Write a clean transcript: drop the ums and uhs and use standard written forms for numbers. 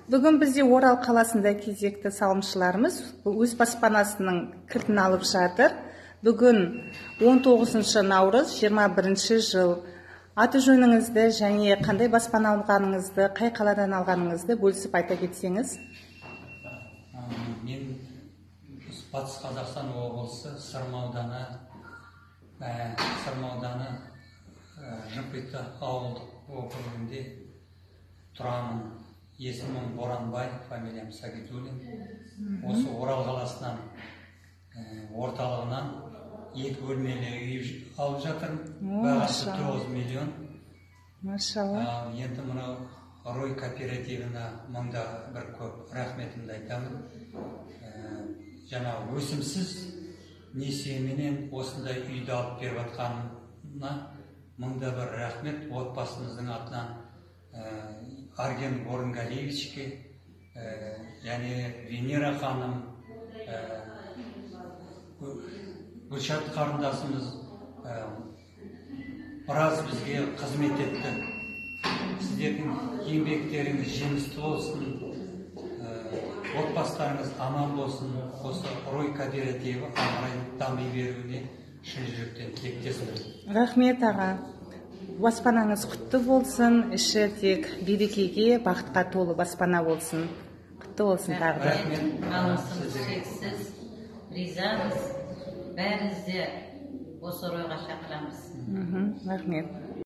Бүгін бізде Орал қаласында кезекті салымшыларымыз өз баспанасының кілтін алып жатыр. Бүгін 19 наурыз 21 жыл. Аты жөніңізді және қандай баспана алғаныңызды, қай қаладан алғаныңызды бөлісіп айта кетсеңіз. Мен Батыс Қазақстан облысы Сырым ауданы, Сырым ауданы Жымпиты ауылдық округінде тұрамын. Есімім Боранбай, фамилиям Сагидуллин. Осы Орал қаласынан, орталығынан екі бөлмелі үй алып жатырмын. Бағасы Машалла. 9 миллион. Машалла. Ал енді мынау Рой кооперативіне мыңда бір көп рахметімді айтамын. Жаңағы өсімсіз несиеменен осындай үйді алып беріп жатқанына мыңда бір рахмет отбасымыздың атынан Арген Орынгалиевичке және Венера ханым, Гүлшат қарындасымыз біраз бізге қызмет етті. Сіздердің еңбектеріңіз жемісті болсын, отбасыларыңыз аман болсын. Осы Рой кооперативі ары қарай дами беруіне шын жүректен тілектеспін. Рахмет, аға. Баспанаңыз құтты болсын, іші тек берекеге, бақытқа толы баспана болсын. Құтты болсын тағы да. Рахмет Алғысымыз сіздерге. шексіз, ризамыз. Бәріңізді осы Ройға шақырамыз. Рахмет.